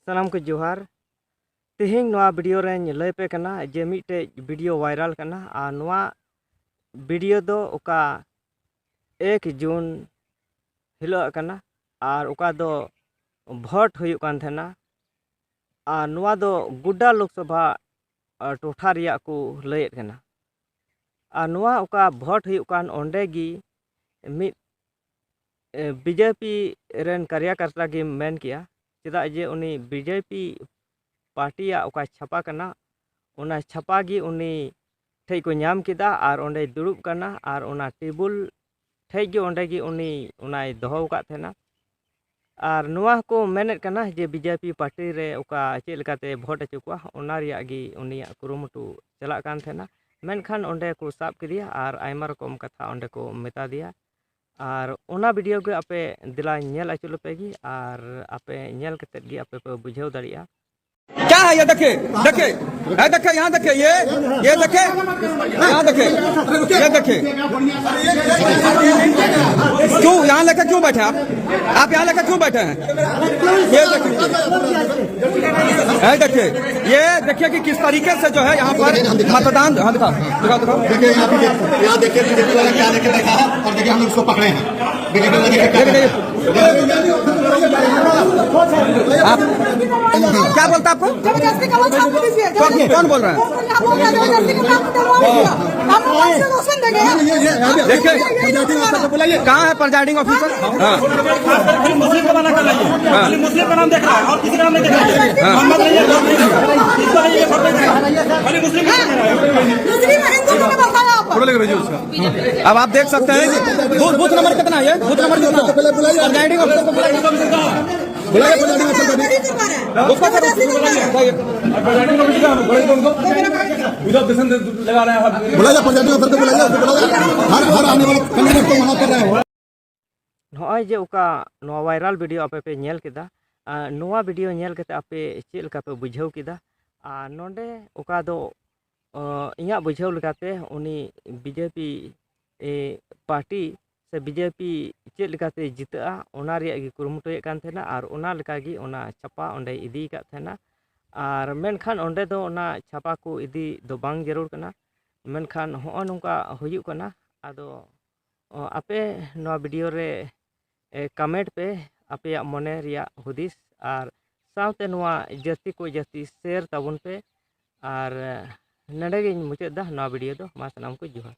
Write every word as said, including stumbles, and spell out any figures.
ᱥᱟᱱᱟᱢ ᱠᱚ ᱡᱚᱦᱟᱨ᱾ ᱛᱮᱦᱮᱧ ᱱᱚᱣᱟ ᱵᱷᱤᱰᱤᱭᱳ ᱨᱮᱧ ᱞᱟᱹᱭ ᱟᱯᱮ ᱠᱟᱱᱟ ᱡᱮ ᱢᱤᱫᱴᱮᱡ ᱵᱷᱤᱰᱤᱭᱳ ᱵᱷᱟᱭᱨᱟᱞ ᱠᱟᱱᱟ, ᱟᱨ ᱱᱚᱣᱟ ᱵᱷᱤᱰᱤᱭᱳ ᱫᱚ ᱚᱠᱟ ᱮᱠ ᱡᱩᱱ ᱦᱤᱞᱳᱜ ᱠᱟᱱᱟ, ᱟᱨ ᱚᱠᱟ ᱫᱚ ᱵᱷᱳᱴ ᱦᱩᱭᱩᱜ ᱠᱟᱱ ᱛᱟᱦᱮᱱᱟ, ᱟᱨ ᱱᱚᱣᱟ ᱫᱚ ᱜᱳᱰᱰᱟ ᱞᱳᱠᱥᱚᱵᱷᱟ, ᱟ, ᱴᱚᱴᱷᱟ ᱨᱮᱭᱟᱜ ᱠᱚ ᱞᱟᱹᱭᱮᱫ ᱠᱟᱱᱟ᱾ ᱟᱨ ᱱᱚᱣᱟ ᱚᱠᱟ ᱵᱷᱳᱴ ᱦᱩᱭᱩᱜ ᱠᱟᱱ, ᱚᱸᱰᱮ ᱜᱮ ᱢᱤᱫ ᱮ, ᱵᱤᱡᱮᱯᱤ ᱨᱮᱱ ᱠᱟᱨᱭᱟᱠᱟᱨᱛᱟ ᱜᱮᱢ ᱢᱮᱱ ᱠᱮᱭᱟ, ᱪᱮᱫᱟᱜ ᱡᱮ ᱩᱱᱤ ᱵᱤᱡᱮᱯᱤ ᱯᱟᱨᱴᱤᱭᱟᱜ ᱚᱠᱟ ᱪᱷᱟᱯᱟ ᱠᱟᱱᱟ, ᱚᱱᱟ ᱪᱷᱟᱯᱟ ᱜᱮ ᱩᱱᱤ ᱴᱷᱮᱡ ᱠᱚ ᱧᱟᱢ ᱠᱮᱫᱟ ᱟᱨ ᱚᱸᱰᱮᱭ ᱫᱩᱲᱩᱵ ᱠᱟᱱᱟ ᱟᱨ ᱚᱱᱟ ᱴᱮᱵᱩᱞ ᱴᱷᱮᱡ ᱜᱮ ᱚᱸᱰᱮ ᱜᱮ ᱩᱱᱤ ᱚᱱᱟᱭ ᱫᱚᱦᱚ ᱟᱠᱟᱫ ᱛᱟᱦᱮᱱᱟ᱾ ᱟᱨ ᱱᱚᱣᱟ ᱦᱚᱸᱠᱚ ᱢᱮᱱᱮᱫ ᱠᱟᱱᱟ ᱡᱮ ᱵᱤᱡᱮᱯᱤ ᱯᱟᱨᱴᱤ ᱨᱮ ᱚᱠᱟ ᱪᱮᱫ ᱞᱮᱠᱟᱛᱮ ᱵᱷᱳᱴ ᱦᱚᱪᱚ ᱠᱚᱣᱟ, ᱚᱱᱟ ᱨᱮᱭᱟᱜ ᱜᱮ ᱩᱱᱤᱭᱟᱜ ᱠᱩᱨᱩᱢᱩᱴᱩ ᱪᱟᱞᱟᱜ ᱠᱟᱱ ᱛᱟᱦᱮᱱᱟ᱾ ᱢᱮᱱᱠᱷᱟᱱ ᱚᱸᱰᱮ ᱠᱚ ᱥᱟᱵ ᱠᱮᱫᱮᱭᱟ ᱟᱨ ᱟᱭᱢᱟ ᱨᱚᱠᱚᱢ ᱠᱟᱛᱷᱟ ᱚᱸᱰᱮ ᱠᱚ ᱢᱮᱛᱟ ᱫᱮᱭᱟ᱾ ᱟᱨ ᱚᱱᱟ ᱵᱷᱤᱰᱤᱭᱳ ᱜᱮ ᱟᱯᱮ ᱫᱮᱞᱟ ᱧᱮᱞ ᱟᱹᱪᱩᱨ ᱞᱮᱯᱮ ᱜᱮ, ᱟᱨ ᱟᱯᱮ ᱧᱮᱞ ᱠᱟᱛᱮᱫ ᱜᱮ ᱟᱯᱮ ᱯᱮ ᱵᱩᱡᱷᱟᱹᱣ ᱫᱟᱲᱮᱭᱟᱜᱼᱟ᱾ क्या है ये? देखिए, देखिए, ये देखिए, यहाँ देखिए, ये, ये देखिए, यहाँ देखिए, ये देखिए। क्यों यहाँ लेके क्यों बैठे आप? आप यहाँ लेके क्यों बैठे हैं? ये देखिए, ये देखिए, ये देखिए कि किस तरीके से जो है यहाँ पर मतदान, हाँ, दिखाओ, दिखाओ, दिखाओ। देखिए, यहाँ पे देखिए, यहाँ देखिए, बीजेपी वाला क्या लेके बैठा है और देखिए, हम लोग उसको पकड़े हैं। बीजेपी वाला देखिए, क्या ये देखिए। आप क्या बोलता आपको? जबरदस्ती का वो छाप दीजिए। कौन, कौन बोल रहा है? वो बोल रहा है, जबरदस्ती का छाप दीजिए। हम लोग कैसे रोशन देंगे? देखिए, ये, ये, ये, देखिए। ये, ये, ये, ये, कहाँ है प्रिजाइडिंग ऑफिसर? हाँ। खाली मुस्लिम का बना कर लाइए। हाँ। खाली मुस्लिम का नाम देख रहा है और किसी का नाम नहीं देख रहा है। हाँ। मोहम्मद नहीं है, मोहम्मद नहीं है। इसको नहीं, ये फोटो नहीं है। खाली मुस्लिम का नाम देख रहा है। मुस्लिम हिंदू को बताया आप। फोटो लेके भेजिए उसका। अब आप देख सकते हैं, बूथ, बूथ नंबर कितना है? बूथ नंबर कितना? प्रिजाइडिंग ऑफिसर को बुलाइए। बुलाइए, प्रिजाइडिंग ऑफिसर को भी। उसको करो। प्रिजाइडिंग ऑफिसर को बुलाइए। इधर दिसन लगा रहे हैं आप। बुलाइए, प्रिजाइडिंग ऑफिसर को बुलाइए, उसको बुलाइए। हर, हर आने वाले कैंडिडेट को मना कर रहे हैं। ᱱᱚᱜᱼᱚᱭ ᱡᱮ ᱚᱠᱟ ᱱᱚᱣᱟ ᱵᱷᱟᱭᱨᱟᱞ ᱵᱷᱤᱰᱤᱭᱳ ᱟᱯᱮ ᱯᱮ ᱧᱮᱞ ᱠᱮᱫᱟ, ᱟᱨ ᱱᱚᱣᱟ ᱵᱷᱤᱰᱤᱭᱳ ᱧᱮᱞ ᱠᱟᱛᱮ ᱟᱯᱮ ᱪᱮᱫ ᱞᱮᱠᱟ ᱯᱮ ᱵᱩᱡᱷᱟᱹᱣ ᱠᱮᱫᱟ? ᱟᱨ ᱱᱚᱰᱮ ᱚᱠᱟ ᱫᱚ, ᱚ, ᱤᱧᱟᱹᱜ ᱵᱩᱡᱷᱟᱹᱣ ᱞᱮᱠᱟᱛᱮ ᱩᱱᱤ ᱵᱤᱡᱮᱯᱤ, ᱮ, ᱯᱟᱨᱴᱤ ᱥᱮ ᱵᱤᱡᱮᱯᱤ ᱪᱮᱫ ᱞᱮᱠᱟᱛᱮ ᱡᱤᱛᱟᱹᱜᱼᱟ, ᱚᱱᱟ ᱨᱮᱭᱟᱜ ᱜᱮ ᱠᱩᱨᱩᱢᱩᱴᱩᱭᱮᱫ ᱠᱟᱱ ᱛᱟᱦᱮᱱᱟ᱾ ᱟᱨ ᱚᱱᱟ ᱞᱮᱠᱟᱜᱮ ᱚᱱᱟ ᱪᱷᱟᱯᱟ ᱚᱸᱰᱮᱭ ᱤᱫᱤᱭ ᱟᱠᱟᱫ ᱛᱟᱦᱮᱱᱟ᱾ ᱟᱨ ᱢᱮᱱᱠᱷᱟᱱ ᱚᱸᱰᱮ ᱫᱚ ᱚᱱᱟ ᱪᱷᱟᱯᱟ ᱠᱚ ᱤᱫᱤ ᱫᱚ ᱵᱟᱝ ᱡᱟᱹᱨᱩᱲ ᱠᱟᱱᱟ᱾ ᱢᱮᱱᱠᱷᱟᱱ ᱦᱚᱸᱜᱼᱚ ᱱᱚᱝᱠᱟ ᱦᱩᱭᱩᱜ ᱠᱟᱱᱟ᱾ ᱟᱫᱚ ᱚ, ᱟᱯᱮ ᱱᱚᱣᱟ ᱵᱷᱤᱰᱤᱭᱳ ᱨᱮ ᱮ, ᱠᱚᱢᱮᱱᱴ ᱯᱮ ᱟᱯᱮᱭᱟᱜ ᱢᱚᱱᱮ ᱨᱮᱭᱟᱜ ᱦᱩᱫᱤᱥ, ᱟᱨ ᱥᱟᱶᱛᱮ ᱱᱚᱣᱟ ᱡᱟᱹᱥᱛᱤ ᱠᱚ ᱡᱟᱹᱥᱛᱤ ᱥᱮᱭᱟᱨ ᱛᱟᱵᱚᱱ ᱯᱮ᱾ ᱟᱨ ᱱᱚᱰᱮ ᱜᱤᱧ ᱢᱩᱪᱟᱹᱫ ᱮᱫᱟ ᱱᱚᱣᱟ ᱵᱷᱤᱰᱤᱭᱳ ᱫᱚ᱾ ᱢᱟ ᱥᱟᱱᱟᱢ ᱠᱚ ᱡᱚᱦᱟᱨ᱾